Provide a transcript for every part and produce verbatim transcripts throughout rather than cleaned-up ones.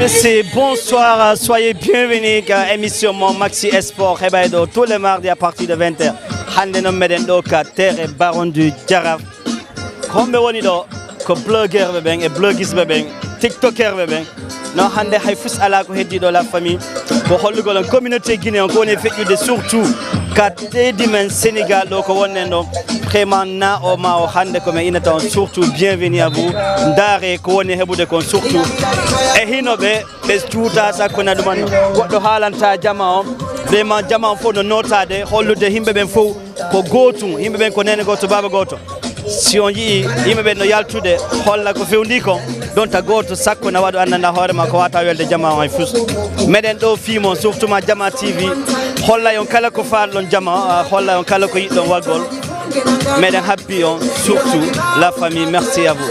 C'est bonsoir, soyez bienvenue à l'émission Mon Maxi Sport, heɓay ɗo tous les mardis à partir de vingt heures. Hannde noon meɗen ɗo ka terrain Baron du Jaraaf. Ko homɓe woni ɗo? Ko blogueurɓe ɓen e bloguisɓe ɓen, tiktokerɓe ɓen. No hannde hay fus alaa ko heddi ɗo la famille. Ko hollugol on communauté Guinée on ko woni e feƴƴude surtout ka leydi men Sénégal ɗo ko wonnen ɗo. Vraiment na o ma o hannde ko men innata on surtout bienvenue à vous. Ndaare ko woni e heɓude kon surtout. E hino ɓe, ɓe cuuta sakkuna ɗuman. Goɗɗo haalanta jama on. Vraiment jama on fof no notaade hollude yimɓe ɓen fof ko gootum. Yimɓe ɓen ko neene gooto, baaba gooto. Si on yi'i yimɓe ɓen no yaltude, holla ko fewndi kon. Donta gooto sakko na waɗu annanda hoore ma ko wata welde jama on hay fus. Meɗen ɗo fii mon, surtout ma Jama T V. Hollay on kala ko faalɗon jama, ah, hollay on kala ko yiɗɗon waggol. Meɗen habbi on, surtout la famille. Merci à vous.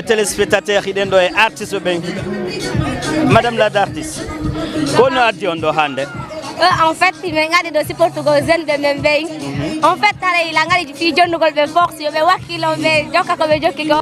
Téléspectateur, hiɗen ɗo e artiste ɓen. Madame la artiste, ko no addi on ɗo hannde? Euh, en fait, min ngari ɗo supportugo jeune ɓe min ɓey. En fait, haray la ngari fii jonnugol ɓe force, yo ɓe wakkilo, ɓe jokka ko ɓe jokki ko.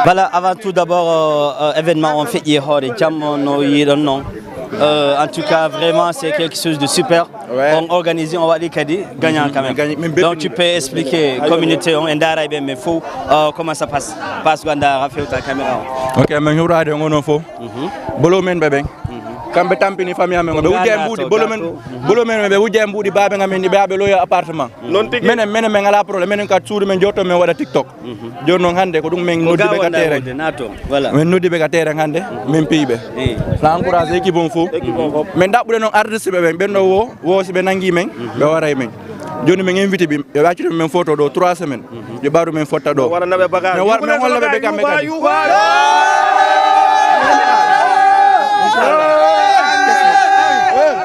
Voilà, avant tout d'abord, euh, euh, événement on feƴƴi e hoore jam, no yiiɗon noon. Euh, en tout cas, vraiment, c'est quelque chose de super. Ouais. On organise, on waɗi kadi gagnant quand même. Min gagné, min belli. Donc, tu peux expliquer communauté on e ndaara ɓe ɓen fof, euh, comment ça passe. Parce que ndaara fewta caméra on. Ok, min huraade on onon fof. Bolo men ɓe ɓen. Kamɓe tampini famille amen o. Ɓe wujja e mbuuɗi, bolo men, bolo men ɓe wujja e mbuuɗi baaɓe amen ni ɓe aɓe loya appartement. Noon tigi. Menen, menen, min alaa problème. Menen ka suudu men jotto men waɗa TikTok. Jooni noon hannde ko ɗum min noddi ɓe ka terrain. Voilà. Min noddi ɓe ka terrain hannde, min piyi ɓe. Eyi. Na encouragé équipe on fof. Min ɗaɓɓude noon artiste ɓe ɓen, ɓen ɗo wo, wo si ɓe nangi men, ɓe waray men. Jooni min invité ɓe, ɓe accito min photo ɗo trois semaines. Ɓe ɓaru min fotta ɗo. Min war-, min holla ɓe ɓe kamɓe kadi.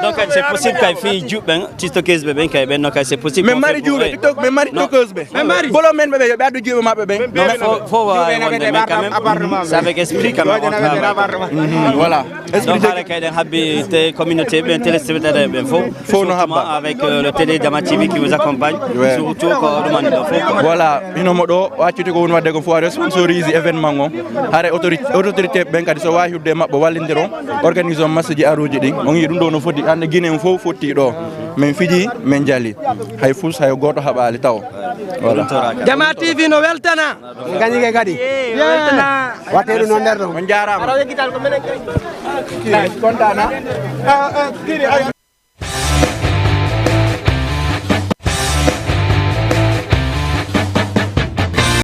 Donc, c'est possible kay fii juɓɓen, TikTokers ɓe ɓen kay ɓen no kay c'est possible. Min mari juuɓe, TikTok, min mari TikTokers ɓe. Min mari. Bolo men ɓe ɓe, yo ɓe addu juuɓe maɓɓe ɓe. Non, faut, faut, euh, wonde, mais quand même, c'est avec esprit quand même, on travaille. Mhm, voilà. Donc, esprit. Haala kay ɗen habbi te communauté ɓen, téléspectateurs ɓen fof. Fof no habba. Surtout avec, euh, le télé Jama T V qui vous accompagne. Ouais. Surtout ko ɗum anndi ɗo fof quoi. Voilà, hino mo ɗo, o acciti ko woni waɗde ko fof, a sponsorise événement o. Hare autori-, autorité ɓen kadi so waawi hudde maɓɓe wallindiro, organise on match ji aruuji ɗin. On yii ɗum ɗo no foti, hannde Guinée on fof fotti ɗo. Min fiji, min jali. Hay fus, hay gooto haɓaali taw. Voilà. Jama T V no weltana. Gañi ke kadi. Weltana. Watte ɗum no nder ɗon. On jaaraama. Nice, kontaana.